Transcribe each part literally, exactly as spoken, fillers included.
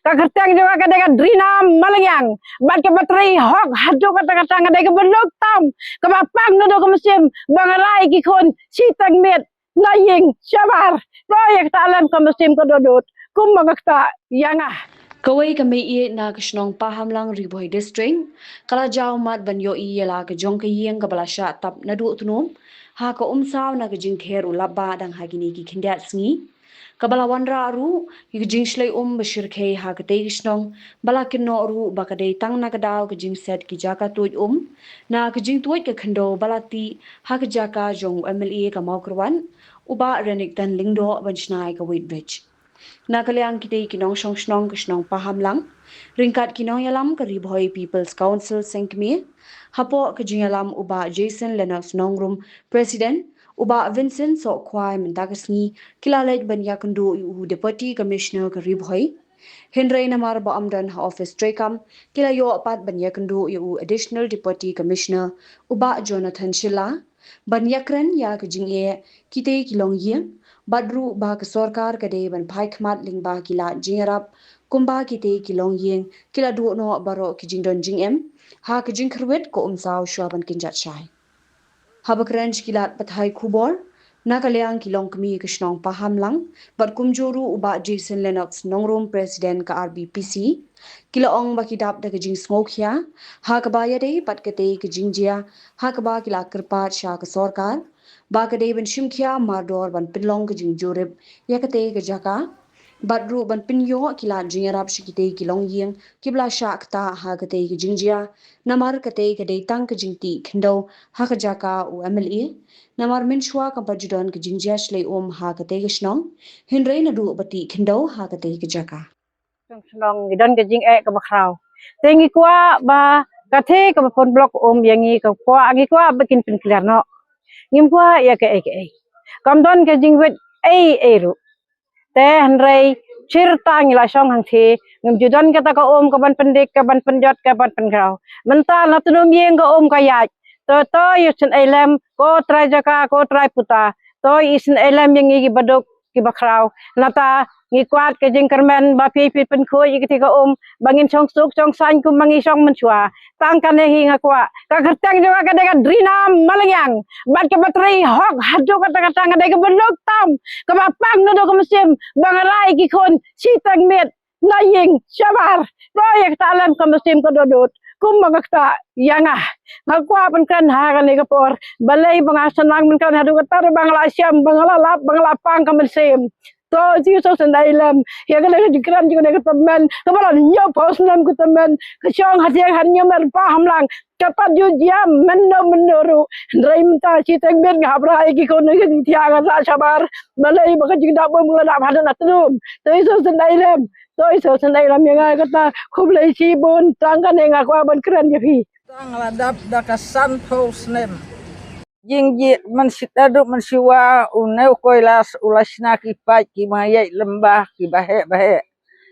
Ka kyrteng jong nga ka dei ka Drina Malngiang. Bad kaba trei hok haduh katta katta ka dei kaba luk tam, kaba pang naduh ka mynsiem ba nga rai ki khun shiteng miet na ïing shabar. Poi ïa kata lem ka mynsiem ka dudut kumba nga ktah ïa nga. Kawei ka mei ïeit na ka shnong Pahamlang, Ri Bhoi District, ka la jaw mat ban ïohi ïa la ka jong ka ïing kaba la shah tap naduh tnum ha ka umsaw na ka jingther u lapbah dang ha kine ki khyndiat sngi, kaba la wanrah ruh ïa ka jingshlei um ba shyrkhei ha katei ka shnong, ba la kynnoh ruh ba ka dei tang na ka daw ka jingset ki jaka tuid um na ka jingtuid ka khyndew ba la tih ha ka jaka jong u M L A ka Mawkyrwat, u Bah Renikton Lyngdoh, ban shna ïa ka weighbridge. Na ka liang kitei ki nongshong shnong ka shnong Pahamlang, ryngkat ki nongïalam ka Ri Bhoi People's Council Seng Kmie, hapoh ka jingïalam u Bah Jason Lennox Nongrum, President, u Bah Vincent Sohkhwai, mynta ka sngi ki la leit ban ïakynduh ïa u Deputy Commissioner ka Ri Bhoi. Hynrei namar ba ym don ha office treikam, ki la ïoh pat ban ïakynduh ïa u Additional Deputy Commissioner, u Bah Jonathan Shylla, ban ïakren ïa ka jingeh kitei ki longïing, bad ruh ba ka sorkar ka dei ban phai khmat lyngba ki lad jingïarap, kumba kitei ki longïing ki la duh noh baroh ki jingdon jingem ha ka jingkhyrwit ka umsaw shwa ban kynjat shai. Haba kren sha ki lad pathai khubor na ka liang ki longkmie ka shnong Pahamlang, bad kumjuh ruh u Bah Jason Lennox Nongrum, President ka R B P C, ki la ong ba ki dap da ka jingsngewkhia ha kaba ïadei bad katei ka jingjia, ha kaba ki la kyrpad sha ka sorkar ba ka dei ban shim khia mardor ban pynlong ka jingjurip ïa katei ka jaka, bad ruh ban pynïoh ki lad jingïarap sha kitei ki longïing kiba la shah ktah ha katei ka jingjia, namar katei ka dei tang ka jingtih khyndew ha ka jaka u M L A, namar mynshuwa kam pat ju don ka jingjia shlei um ha katei ka shnong, hynrei naduh ba tih khyndew ha katei ka jaka. Shnong ngi don ka jingeh kaba khraw. Te ngi kwah ba katei kaba pynblock um ïa ngi, ka kwah, ngi kwah ba kin pynkliar noh. Ngim kwah ïa kaei kaei. Kam don ka jingwit ei ei ruh. Te hynrei shirta ngi la shong hangthie, ngim ju don kata ka um kaban pyndik, kaban pynjot, kaban pynkhraw. Mynta na tnum ïing ka um ka ïaid. To to ïa sngewsih lem, ko trai jaka, ko trai puta. To ïa sngewsih lem ïa ngi kiba duk kiba khraw. Nangta ngi kwah ka jingkyrmen ba phi phi pynkhuid ïa kata ka um ba ngin shong suk shong saiñ kumba ngi shong mynshuwa. Tang kane hi nga kwah. Ka kyrteng jong nga ka dei ka Drina Malngiang. Bad kaba trei hok haduh katta katta ka dei kaba luk tam, kaba pang naduh ka mynsiem ba nga rai ki khun shiteng miet na ïing shabar. Poi ïa kata lem ka mynsiem ka dudut kumba nga ktah ïa nga. Nga kwah ban kren ha kane ka por, balei ba nga sngewsih ban kren haduh katta, ba nga la shem, ba nga la lap, ba nga la pang ka mynsiem. To sngewsih sngewsih lem ïa kane ka jingkren jong kane ka tymmen kaba la hynñiewphew snem ka tymmen, ka shong ha Dieng Hynñiewmer Pahamlang. Ka pat ju jia mynno mynno ruh. Hynrei mynta shiteng miet nga hap rai ïa ki khun, ïa ki jingthiah nga sah shabar. Balei ba ka jingdap bym nga la dap haduh na tnum. To sngewsih sngewsih lem. To sngewsih sngewsih lem ïa nga kata. Khublei shibun, tang kane nga kwah ban kren ïa phi. Tang la dap da ka sanphew snem. Jingjia mynshit haduh mynshuwa une u Kailash u la shna ki paip kiba ïaid lymbah kiba heh ba heh.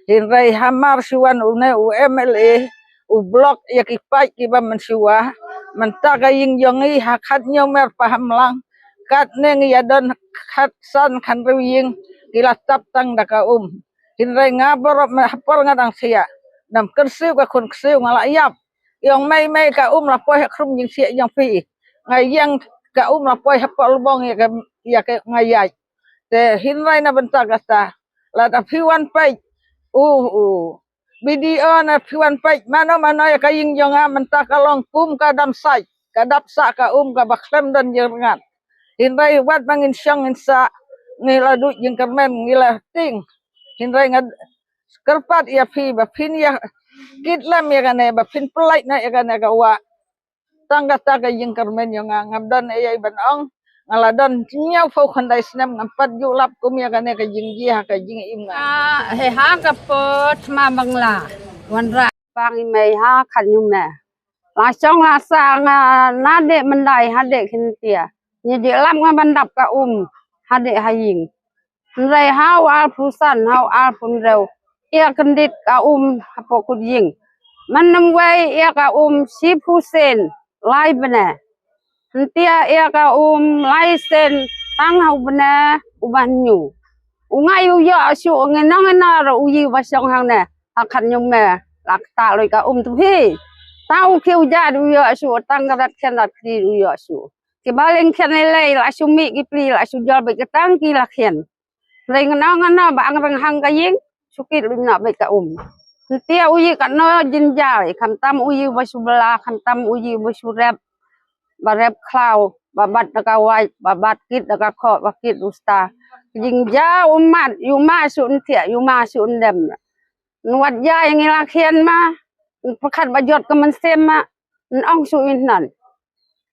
Hynrei hamar shu wan une u M L A u block ïa ki paip kiba mynshuwa. Mynta ka ïing jong ngi ha Khathynñiewmer Pahamlang, katne ngi ïa don khatsan khathynriew ïing, ki la tap tang da ka um. Hynrei nga baroh me ha por nga dang thiah, nam kyrsiew ka khun kyrsiew nga la ïap. Ïong mei mei ka um la poi ha khrum jingthiah jong phi. Nga ïeng ka um la poi hapoh lbong ïa ka, ïa ka nga ïaid. Te hynrei na bynta kata, lada phi wan peit u, u B D O, na phi wan peit mano mano ïa ka ïing jong nga, mynta ka long kum ka dam sait, ka dap sah ka um kaba khlem don jingryngkat. Hynrei wat ba ngin shong ngin sah, ngi la duh jingkyrmen, ngi la tieng. Hynrei nga kyrpad ïa phi ba phin ïa kit lem ïa kane, ba phin pynlait noh ïa kane ka wah. Tang kata ka jingkyrmen jong nga, ngam don ei ei ban ong. Nga la don hynñiewphew khyndai snem, ngam pat ju lap kum ïa kane ka jingjia ha ka jingim nga. Ah, he ha ka por thma Bangla, wanrah pang i mei ha Khathynñiewmer. La shong la sah nga nadei myndai hadei kynthia. Ngi ju lap nga ban dap ka um hadei ha ïing. Hynrei ha u arphew san, ha u arphew hynriew, ïa kyndit ka um hapoh kut ïing. Mynnym wei ïa ka um shiphew sien lai bnai. Hyntia ïa ka um lai sien tang ha u bnai uba hynñiew. U ngai u ïoh shuh ngi nong ïa u ïing ba shong hangne. Ha khat nyumer la kata loi ka um tu hi. Tang u khiew ja du yo su tang ka rat khian rat kri du yo su. Ki baling khian lei lei la su mi ki pli la su jol bek ka tang ki la khian. Lei ngana ngana ba ang rang hang ka ying. Sukit lu na bek ka um. Ntia uyi ka no jinjal kham tam uyi ba su bela kham tam uyi ba su rep. Ba rep khlaw ba bat da ka wai ba bat kit da ka kho ba kit usta. Jingja umat yuma su ntia yuma su ndem. Nwat ja yang ila khian ma. Npakhat ba jot ka mensem ma. Nong su innan.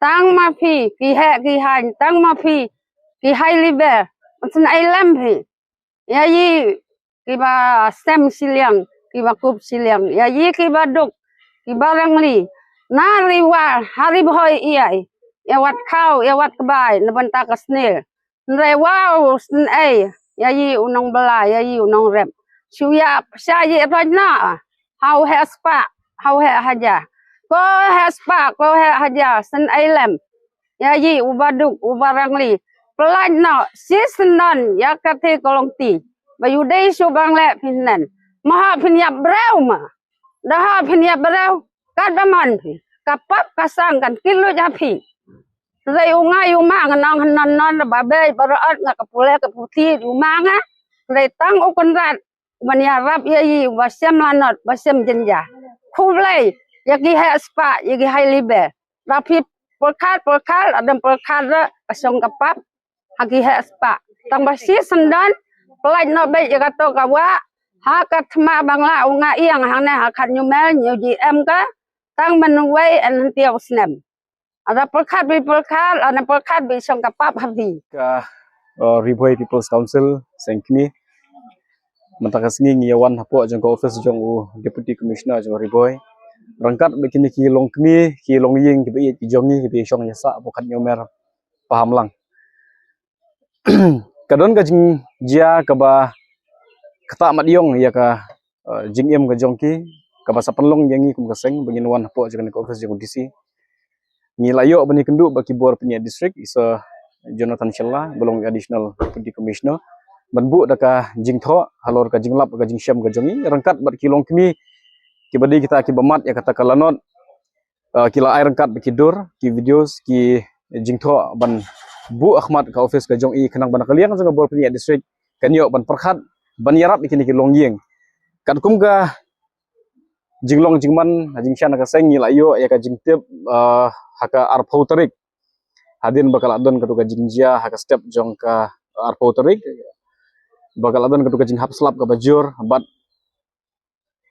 Tang ma phi ki he ki hain tang ma phi ki hai liber. Nsen ai lem phi. Ya yi ki ba sem siliang ki ba kup siliang ya yi ki ba duk ki ba rangli. Na riwa hari bhoi iyai. Ya wat khaw ya wat kbai na banta ka snil. Nre wow sn ei ya yi u nong bela ya yi u nong rep. Shu ya psa yi roj na. Hau he spa hau he haja. Ko he spa ko he haja sn ei lem. Ya yi u ba duk u ba rangli. Pelaj no si sndon ya ka te kolong ti. Ba yu dei su bang le phin nen. Ma ha phin yap breu ma. Da ha phin yap breu. Ka da man phi. Ka pap ka sang kan kilu ja phi. Rei u nga yu ma nga nong hnan non ba bei ba raat nga ka pule ka puti yu ma nga. Rei tang u Konrad. Ban ya rap ya yi ba sem lanot ba sem jenja. Khublei ya ki he spa ya ki hai libe. Rapi perkat perkat adam perkat ra ka song ka pap. Ha ki he spa. Tang ba si sendon pelaj no be ya ka to ka wa. Ha ka thma bangla u nga iang hang ne ha khat nyumel nyu ji em ka. Tang ban wei en henti u snem. Ada perkat bi perkat ada perkat bi song ka pap ha bi. Ka uh, Ri Bhoi People's Council seng kini. Mata ka sngi ngi yawan hapoh jong ka office jong u Deputy Commissioner jong Ri Bhoi. Rangkat ba kini ki long kmi ki long ying ki ba iet ki jong ngi ki ba shong ya sa hapoh khat nyomer paham lang. Ka don ka jingjia ka ba kata mat yong ya ka uh, jingim ka jong ki ka ba sa pynlong ya ngi kum ka seng ba ngin wan hapoh jong ka office jong D C. Ngi la yoh ba ni kynduh ba ki bor pynïaid district isa Jonathan Shylla ba long additional deputy commissioner ban buh da ka jingthoh halor ka jinglap ka jingshem ka jong i rangkat bad ki long kmie ki ba dei kita ki ba mat ïa kata ka lanot. Uh, ki la ai rangkat ba ki dur ki videos ki jingthoh ban buh akhmat ka office ka jong i khnang ban ka liang jong ka bor pynïaid district kan ïoh ban pyrkhat ban ïarap ïa kine ki long ïing. Katkum ka jinglong jingman ha jingshan ka seng ngi la ïoh ïa ka jingtip uh, ha ka arphew tarik hadien ba ka la don katu ka jingjia ha ka step jong ka arphew tarik ba ka la don katu ka jinghap slap ka ba jur bad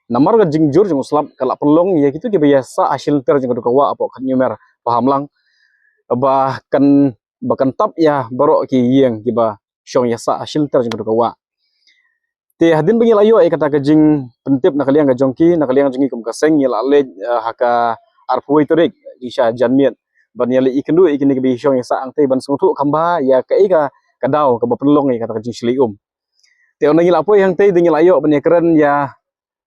namar ka jingjur jong slap ka la pynlong ïa kitu ki ba ïa sa ha shilynter jong katu ka wah hapoh khat nyomer paham lang ba kan ba kan tap ïa baroh ki ïing ki ba shong ïa sa ha shilynter jong katu ka wah. Te hadien ba ngi la ïoh ïa kata ka jingpyntip na ka liang ka jong ki na ka liang jong ngi kum ka seng ngi la leit uh, ha ka arphew tarik jingsha janmiet ban ïa leit ïa kynduh ïa kine ki ba shong ïa sa hangtei ban sngewthuh kham bha ïa kaei ka ka daw ka ba pynlong ïa kata ka jingshlei um. Te ynda ngi la poi hangtei te ngi la ïoh ban ïa kren ïa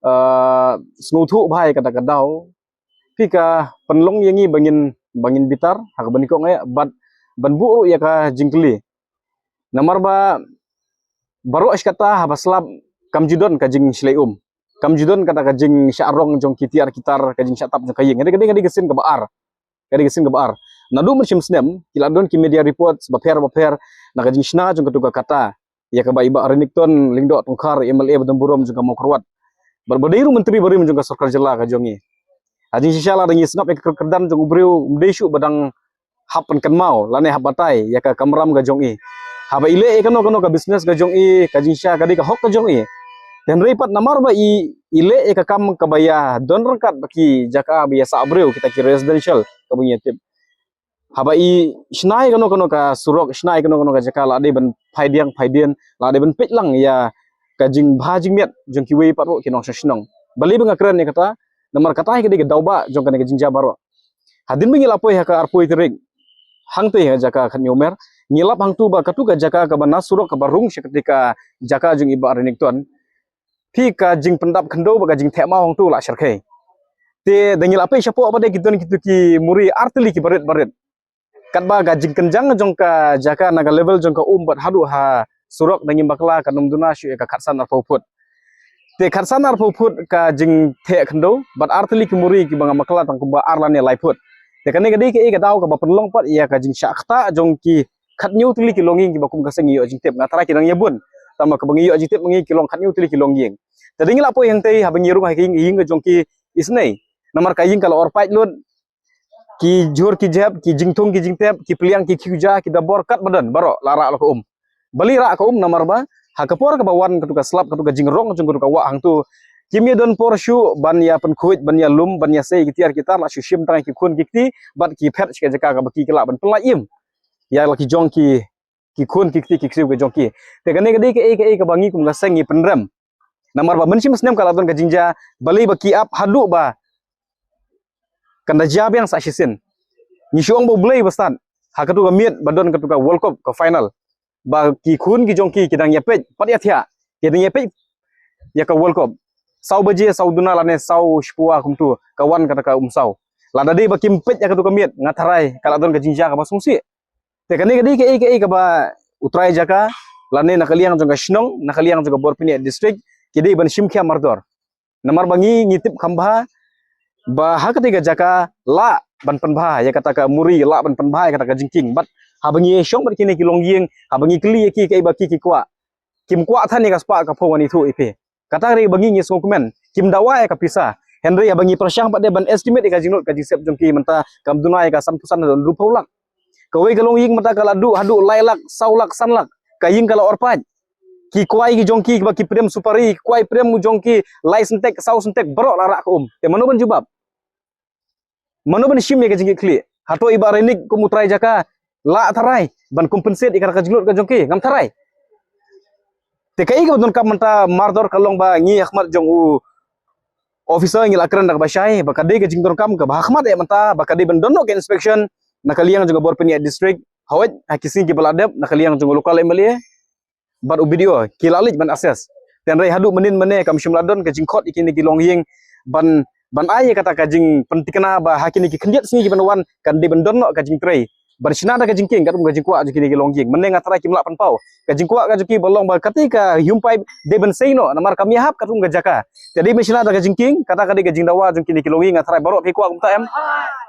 uh, sngewthuh bha ïa kata ka daw. Phi ka pynlong ïa ngi ba ngin ba ngin bitar ha ka ban ïa kong ïa bad ban buh ïa ka jingkylli. Namar ba baroh shi kata ha ba slap kam ju don ka jingshlei um. Kam ju don kata ka jingshah rong jong ki tiar ki tar ka jingshah tap jong ka ïing. Ka dei ka dei ka dei ka sien ka ba ar. Ka dei ka sien ka ba ar. Naduh mynshem snem ki la don ki media reports ba pher ba pher na ka jingshna jong katu ka kata. Ïa ka ba i Bah Renikton Lyngdoh Tongkhar MLA ba don burom jong ka Mawkyrwat. Bad ba dei ruh myntri barim jong ka sorkar jylla ka jong i. Ha jingshisha la dang ïa sngap ïa ka kyrdan jong u briew um dei shuh ba dang hap pynkynmaw lane hap batai ïa ka kamram ka jong i. Haba i leh ïa kano kano ka business ka jong i ka jingshisha ka dei ka hok ka jong i. Te hynrei pat namar ba i i leh ïa ka kam ka ba ïa don ryngkat ba ki jaka ba ïa sah briew kita ki residential ka ba ngi tip. Haba i shna ïa kano kano ka surok shna ïa kano kano ka jaka la dei ban phai diang phai dien la dei ban peit lang ïa ka jingbha jingmiat jong kiwei pat ruh ki nongshong shnong. Balei ba nga kren ïa kata namar kata hi ka dei ka daw ba jong kane ka jingjia baroh. Hadien ba ngi la poi ha ka arphew tarik hangtei ha jaka khat nyomer ngi lap hangtu ba katu ka jaka ka ba na surok ka ba rung sha kata ka jaka jong i Bah Renikton. Phi ka jingpyndap khyndew ba ka jingtheh maw hangtu la sharkhei. Te da ngi la pei shapoh ba dei ki don kitu ki muri artylli ki barit barit. Katba ka jingkynjang jong ka jaka na ka level jong ka um bad haduh ha surok da ngim bakla ka num duna shu ïa ka khatsan arphew phut. Te khatsan arphew phut ka jingtheh khyndew bad ar tylli ki muri kiba nga bakla tang kumba ar lane lai phut. Te kane ka dei kaei ka daw kaba pynlong pat ïa ka jingshah ktah jong ki khatñiew tylli ki longïing kiba kum ka seng ngi ïoh jingtip. Nga tharai ki dang ïa bun. Tang ba kaba ngi ïoh jingtip ma ngi ki long khatñiew tylli ki longïing. Te dei ngi la poi hangtei haba ngi rung ha ka ïing, ïing ka jong ki isynei. Namar ka ïing ka la or paid lut, ki jhur ki jep, ki jingthung ki jingtep, ki pliang ki khiew ja, ki dabor katba don baroh la rah la ka um. Balei rah ka um? Namar ba ha ka por kaba wan katu ka slap, katu ka jingrong jong katu ka wah hangtu, kim ïa don por shuh ban ïa pynkhuid, ban ïa lum, ban ïa sei ki tiar ki tar, la shu shim tang ki khun ki kti bad ki phet sha ka jaka kaba ki, ki lah ban pynlait im ïa la ki jong ki, ki khun ki kti ki ksiew ka jong ki. Te kane ka dei kaei kaei kaba ngi kum ka seng ngi pynrem. Namar ba mynshim snem ka la don ka jingjia, balei ba ki ap haduh ba kan da jia biang sa shisien. Ngi shu ong ba U Blei ba stad ha katu ka miet ba don katu ka World Cup ka final, ba ki khun ki jong ki ki dang ïa peit pat ïa thiah, ki dang ïa peit ïa ka World Cup. Saw baje, saw duna lane saw shiphew kumtu ka wan kata ka umsaw. Lada dei ba kim peit ïa katu ka miet, nga tharai ka la don ka jingjia kaba sngewsih. Te kane ka dei kaei kaei kaba u trai jaka lane na ka liang jong ka shnong, na ka liang jong ka bor pynïaid district, ki dei ban shim khia mardor. Namar ba ngi ngi tip kham bha ba ha katei ka jaka lah ban pynbha ïa kata ka muri, lah ban pynbha ïa kata ka jingkieng. Bad haba ngi shong bad kine ki longïing, haba ngi kylli ïa ki kaei ba ki ki kwah, kim kwah than ïa ka spah ka phew wan ithuh ïa phi. Kata ka dei ba ngi ngi sngewkmen, kim dawa ïa ka pisa. Hynrei haba ngi pyrshang pat de ban estimate ïa ka jinglut ka jingsep jong ki mynta kam duna ïa ka sanphew san haduh hynriewphew lak. Kawei ka longïing mynta ka la duh haduh lai lak, saw lak, san lak. Ka ïing ka la or paid. Ki kwai ki jong ki ba ki prem supari, ki kwai prem jong ki lai syntek, saw syntek, baroh la rah ka um. Te mano ban jubab? Mano ban shim ïa ka jingkitkhlieh? Hato i Bah Rainik kum u trai jaka lah tharai ban compensate ïa ka jinglut ka jong ki? Ngam tharai. Te kaei kaba donkam mynta mardor ka long ba ngi ha khmat jong u officer ngi la kren da kaba shai ba ka dei ka jingdonkam kaba ha khmat eh mynta ba ka dei ban don noh ka inspection na ka liang jong ka bor pynïaid district. Hooid, ha ki sngi kiba la dep na ka liang jong u local M L A bad u B D O ki la leit ban assess. Te hynrei haduh mynnin mynne kam shym la don ka jingkhot ïa kine ki longïing ban, ban ai ïa kata ka jingpyntikna ba ha kine ki khyndiat sngi kiban wan kan dei ban don noh ka jingtrei ban shna da ka jingkieng katkum ka jingkwah jong kine ki longïing. Mynne nga tharai kim lah pynpaw. Ka jingkwah ka jong ki ba long ba katei ka hume pipe dei ban sei noh namar kam ïahap katkum ka jaka. Te dei ban shna da ka jingkieng, kata ka dei ka jingdawa jong kine ki longïing, nga tharai baroh phi kwah kumta em?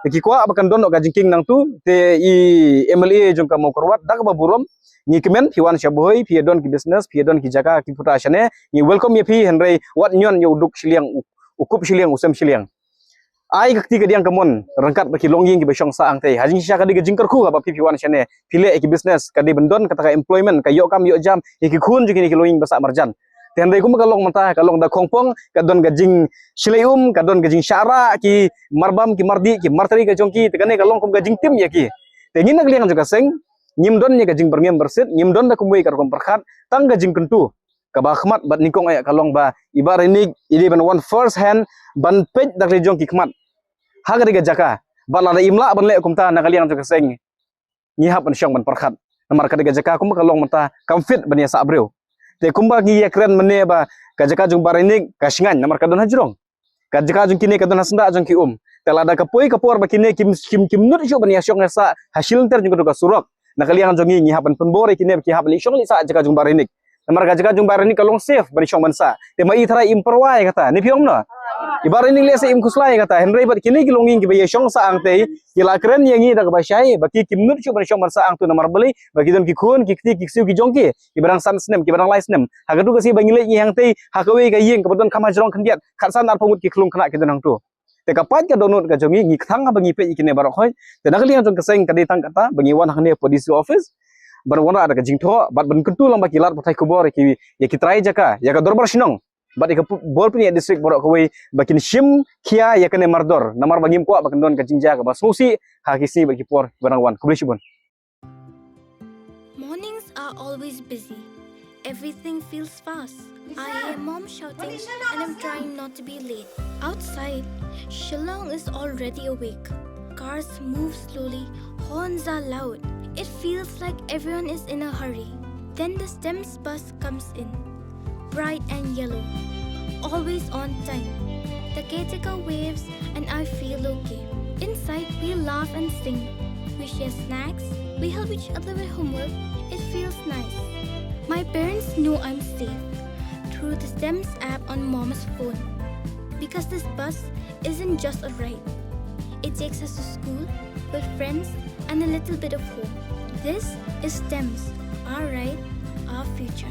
Te ki kwah ba kan don noh ka jingkieng nangtu. Te i M L A jong ka Mawkyrwat da kaba burom ngi kmen phi wan sha Bhoi, phi ïa don ki business, phi ïa don ki jaka ki puta shane, ngi welcome ïa phi, hynrei wat ñion ïa u duk shiliang, u, u kup shiliang, u sem shiliang. Ai ka kti ka diang ka mon ryngkat bad ki longïing kiba shong sah hangtei. Ha jingshisha ka dei ka jingkyrkhu haba phi phi wan shane, phi leh ïa ki business, ka dei ban don kata ka employment, ka ïoh kam ïoh jam ïa ki khun jong kine ki longïing ba sah marjan. Te hynrei kumba ka long mynta, ka long da khongpong, ka don ka jingshlei um, ka don ka jingshah rah ki marbam, ki mardih, ki martri ka jong ki. Te kane ka long kum ka jingtim ïa ki. Te ngi na ka liang jong ka seng ngim don ïa ka jingbyrngem byrsit, ngim don da kumwei ka rukom pyrkhat, tang ka jingkyntu kaba khmat bad nyngkong eh ka long ba i Bah Rainik i dei ban wan first hand ban peit da ka liang jong ki khmat ha katei ka jaka. Bad lada im lah ban leh kumta na ka liang jong ka seng ngi hap ban shong ban pyrkhat. Namar katei ka jaka kumba ka long mynta kam fit ban ïa sah briew. Te kumba ngi ïa kren mynne ba ka jaka jong Bah Rainik ka shngaiñ namar ka don hajrong. Ka jaka jong kine ka don ha syndah jong ki um. Te lada ka poi ka por ba kine kim, kim, kim nud shuh ban ïa shong ïa sah ha shilynter jong katu ka surok, na ka liang jong ngi ngi hap ban pynbor ïa kine ba ki hap ban leit shong leit sah jaka jong Bah Rainik. Namar ka jaka jong Bah Rainik ka long safe ban shong ban sah. Te ma i tharai im pyrwa ïa kata, ne phi ong no? I Bah Rainik lehse im khuslai ïa kata, hynrei bad kine ki longïing kiba ïa shong sah hangtei ki la kren ïa ngi da kaba shai ba ki kim nud shuh ban shong ban sah hangtu namar balei, ba ki don ki khun ki kti ki ksiew ki jong ki kiba dang san snem, kiba dang lai snem. Ha katu ka sngi ba ngi leit ngi hangtei ha kawei ka ïing kaba don kham hajrong khyndiat, khatsan arphew ngut ki khlung khynnah ki don hangtu. Te ka paid ka dohnud ka jong ngi, ngi kthang haba ngi peit ïa kine baroh khoit. Te na ka liang jong ka seng ka dei tang kata ba ngi wan hangne hapoh D C office ban wanrah da ka jingthoh bad ban kyntu lang ba ki lad pathai khubor ïa ki, ïa ki trai jaka, ïa ka dorbar shnong bad ïa ka pu-, bor pynïaid district baroh kawei ba kin shim khia ïa kane mardor namar ba ngim kwah ba kan don ka jingjia kaba sngewsih ha ki sngi bad ki por ba dang wan. Khublei shibun. Mornings are always busy. Everything feels fast. I hear mom shouting and I'm trying not to be late. Outside, Shillong is already awake. Cars move slowly, horns are loud. It feels like everyone is in a hurry. Then the STEMS bus comes in. Bright and yellow. Always on time. The caretaker waves and I feel okay. Inside, we laugh and sing. We share snacks. We help each other with homework. It feels nice. My parents know I'm safe through the STEMS app on Mom's phone. Because this bus isn't just a ride, it takes us to school, with friends, and a little bit of home. This is STEMS, our ride, our future.